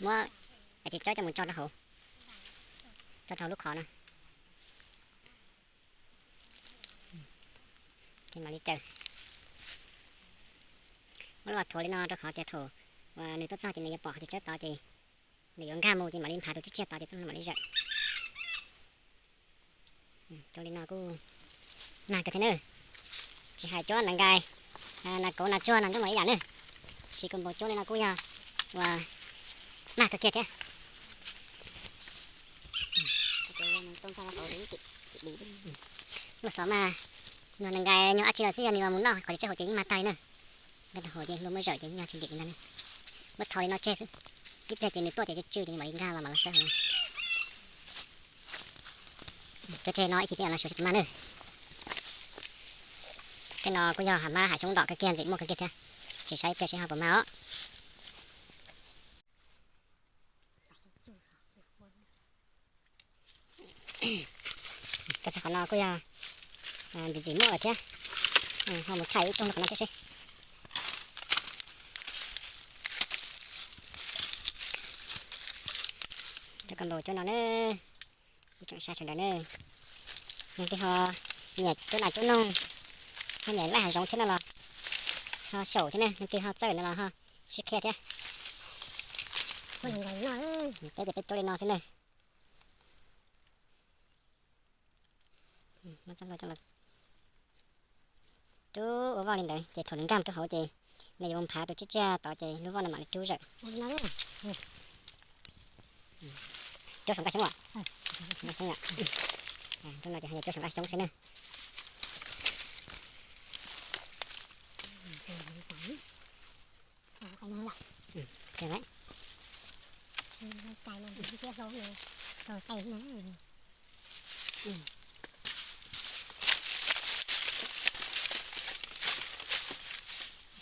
Muab txiv tsawb coj mus tso rau hauv, tso rau hauv lub qhov no. Ces mam li caws. Muab lub vas thuav li no rau qhov tias thaum uas nws tuaj txog ces nws yuav pom qhov txiv tsawb tod ces nws yuav nkag mus ces mam li nphav tus tswb tsiaj tod ces txoj hlua mam li zawm. Cuab li no kuj mag kawg thiab na. Tsis hais cuab nas nkais, nas kauv, nas tsuag, nas nrooj los ib yam na. Siv compost cuab li no kuj yog uas mag kawg kiag thiab. Luag xov mas nyuag nas nkais nyuag dab tsi los xij yog nws los mus noj qhov txiv tsawb hauv ces yeej mag tag li na. Nkag rau hauv ces hlua muab zawm ces yeej yog tsis ntim li ntag. Muab txho li no tseg xwb, ib pliag ces nws tuaj ces tsw tsw ces nws mam li nkag los mam los xawb hauv no. Cuab tseg no ib chim peb mam los suav tsis puas mag na. Tej no kuj yog hav mab hav xyoob ntau kawg kiag, ntxim muaj kawg kiag thiab. Sim saib ib pliag seb ho puas mag os. Koj txog qhov no kuj yog ntxim ntxim muaj lawm thiab. Ho mus thaij ib rooj rau qhov no thiab seb. Cov compost cuab no na, ib tsoom saib sawv daws na, leej twg ho nyiam cuab nas cuab noog, ho nyiam laij hav zoov thiab no los ho xyaum thiab na, leej twg ho txawj no los ho sib qhia thiab. Peb ces peb cuab li no xwb na. Rub ua vaj li ntawd ces thaum nws nkag rau hauv ces nws yuav mus nphav tus tswb tsiaj tod ces lub voj no mam li rub zawm. Cuab saum nqaij xyoob os. Nqaij xyoob yom. Rub no ces ho yog cuab saum nqaij xyoob xwb na.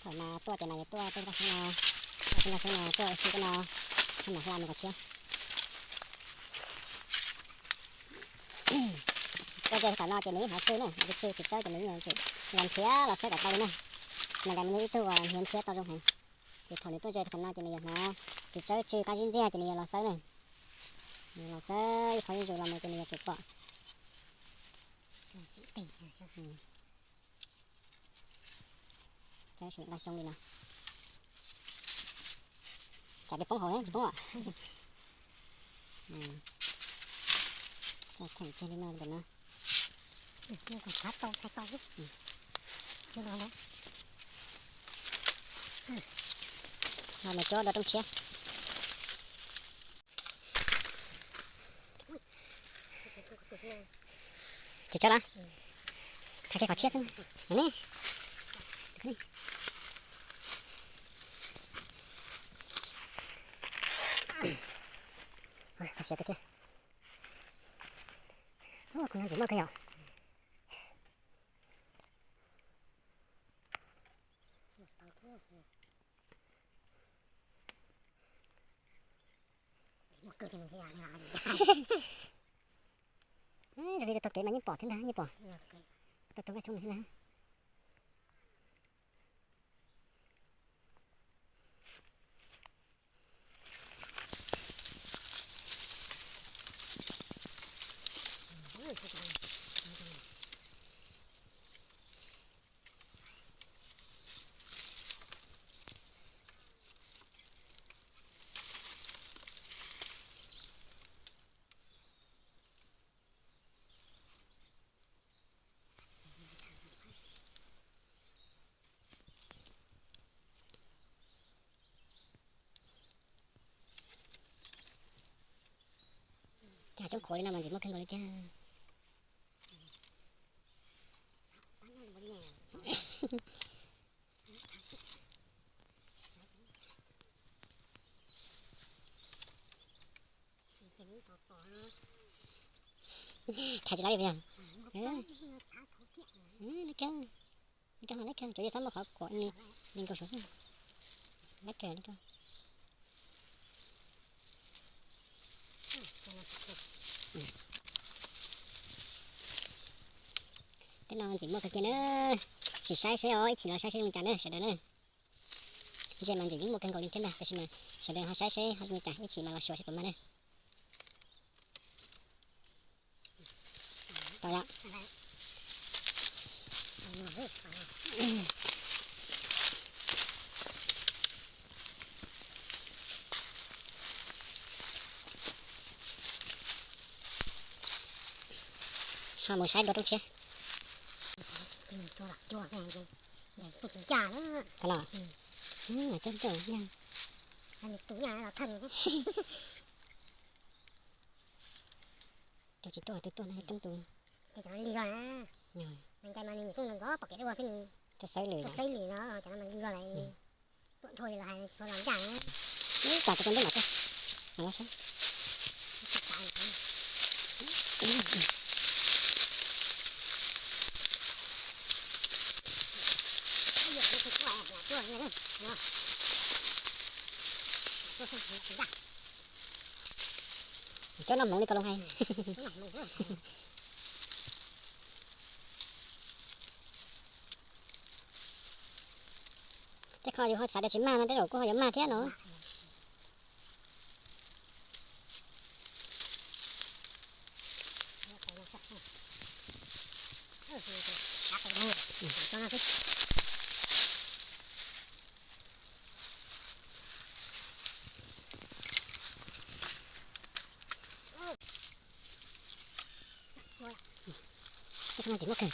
Thaum mas tuaj ces mas yuav tuaj tej nqaij xyoob no, tej nqaij xyoob no tuaj ua si tej no, haj mam hla mus kom tshiab. Tuaj ze tam no ces nws yeej hnov tsw na, nws tsw txiv tsawb ces nws yeej yuav tsum los nrhiav los xawb kom tau li na. Nas nkais mas nws ib tug uas nrhiav ntxhiab tau zoo heev. Ces thaum nws tuaj ze tam no ces nws yuav hnov txiv tsawb tsw qab zib ntxiag ces nws yuav los xawb na. Nws los xawb ib qho zuj zus los mus ces nws yuav tsum pom. Txawb sim nqa xyoob li no. Tsam peb poob hauv tsis poob os. Tso theem tseg li no ntawm no. Los mus cuab dua rooj tshiab. Tsis tso lawm. Thaij kiag qhov tshiab xwb ne. Qhov siav kawg thiab. Kuv no ntxim muaj kawg yom. Zoo li tau kev mas yeej pom thiab ntag, yeej pom. Tau tus nqaij xyoob no thiab ntag. Cas xyoob qhuav li no mas ntxim muaj kawg nkaus li tiag. Thaiv tsis laib li puas yog? Lab kawg, lab kawg, cov yog xab muaj qhov kuam li nkaus suav xwb. Lab kawg li kawg. Tej no ntxim muaj kawg kiag na. Sim saib seb os, ib chim no saib seb zoo cas na sawv daws na. Ntsia mas ntxim yeej muaj kawg nkaus li thiab ntag, tab sis mas sawv daws ho saib seb ho zoo li cas ib chim mas los xyuas seb puas mag na. Tau lawm. Ho mus saib dua rooj tshiab. Ko los, coob coob nyaj. Coob tsis tuaj, twb tuaj no coob tus. Tuaj xaib lwm, tuaj xaib lwm no cov no mas lig zog lawm. Tuaj dhau li los hais tsis tau los ncaj na. Ib tsam tus ntub mam tuaj, mam los saib. Cov no hmoov li ko los hais. Tej qho yus ho xav tias tsis mag no tej zaum kuj ho yuav mag thiab no. Tej qho no tsis muaj kawg thiab.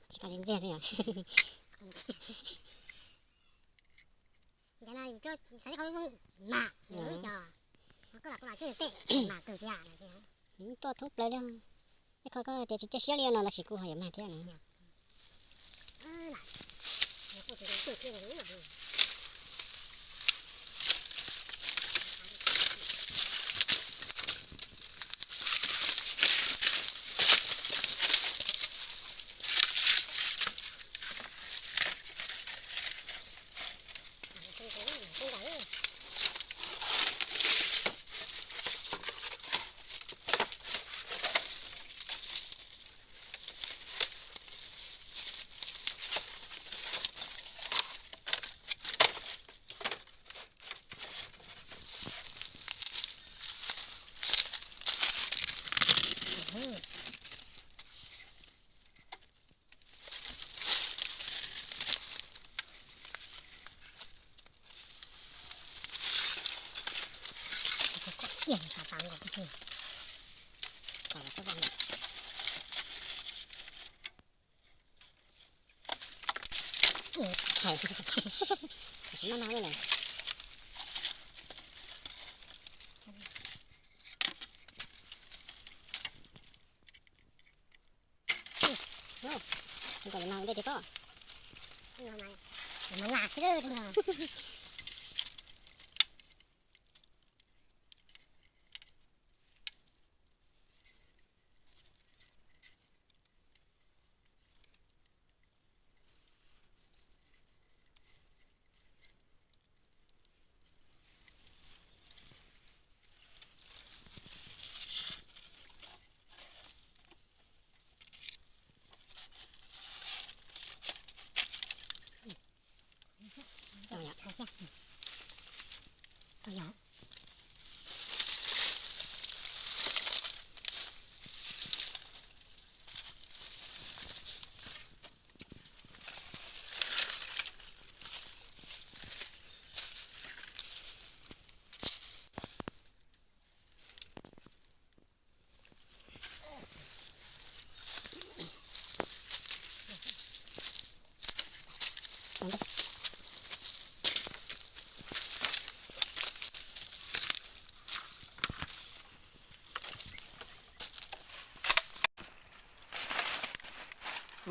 Tsis qab ntxiag xwb yom. Ntawm no yus coj xav li qhov zoo mas, ib co koj lam koj lam coj tej mas kawg thiab. Tuaj thoob plaws li. Ib qho koj tias tsis coj siab li no tab sis kuj ho yuav mag thiab no. Tsis maj no li lawm. Kom mam ua ntej tiag pob.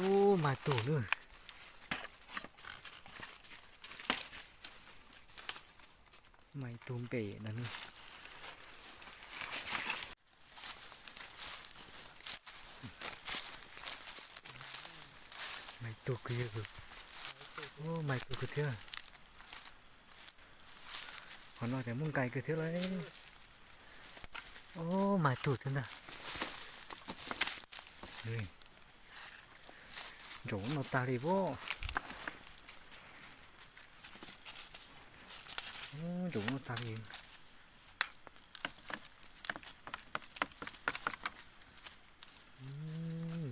Ub, mas tug na. Mas tug npem ntag na. Tug kawg, mas tug kawg thiab. Qhov no ces muaj nqaij kawg thiab lauj. Ub, mas tug thiab ntag. Ntsaum no tag li as. Ntsaum no tag li.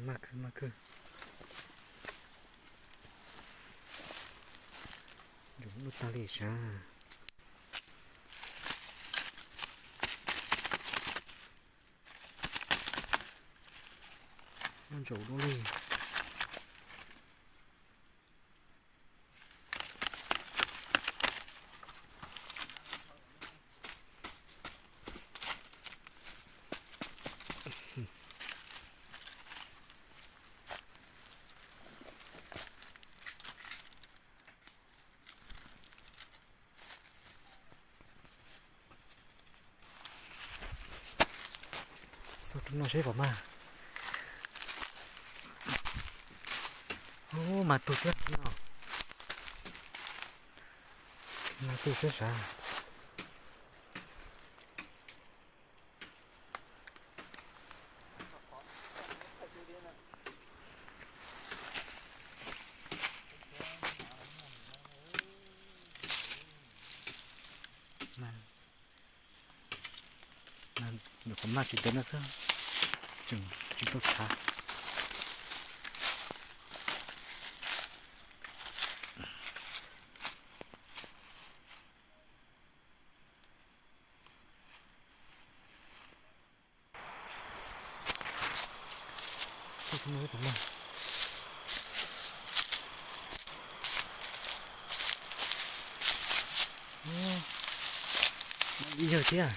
Maj kawg, maj kawg. Ntsaum no tag li sav. Ntsaum dua li. Xauj rau no seb pom mas. Ub, mas tug thiab no. Mas tug thiab sav. Nyuam qhuav maj tsis ntev no xwb, tseem tsis tau tshav. Ib yawg thiab.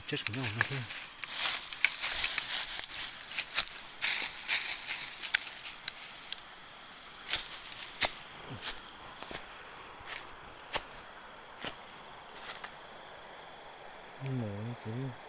Tiv tsab tseem nyob no thiab. Mus txiv.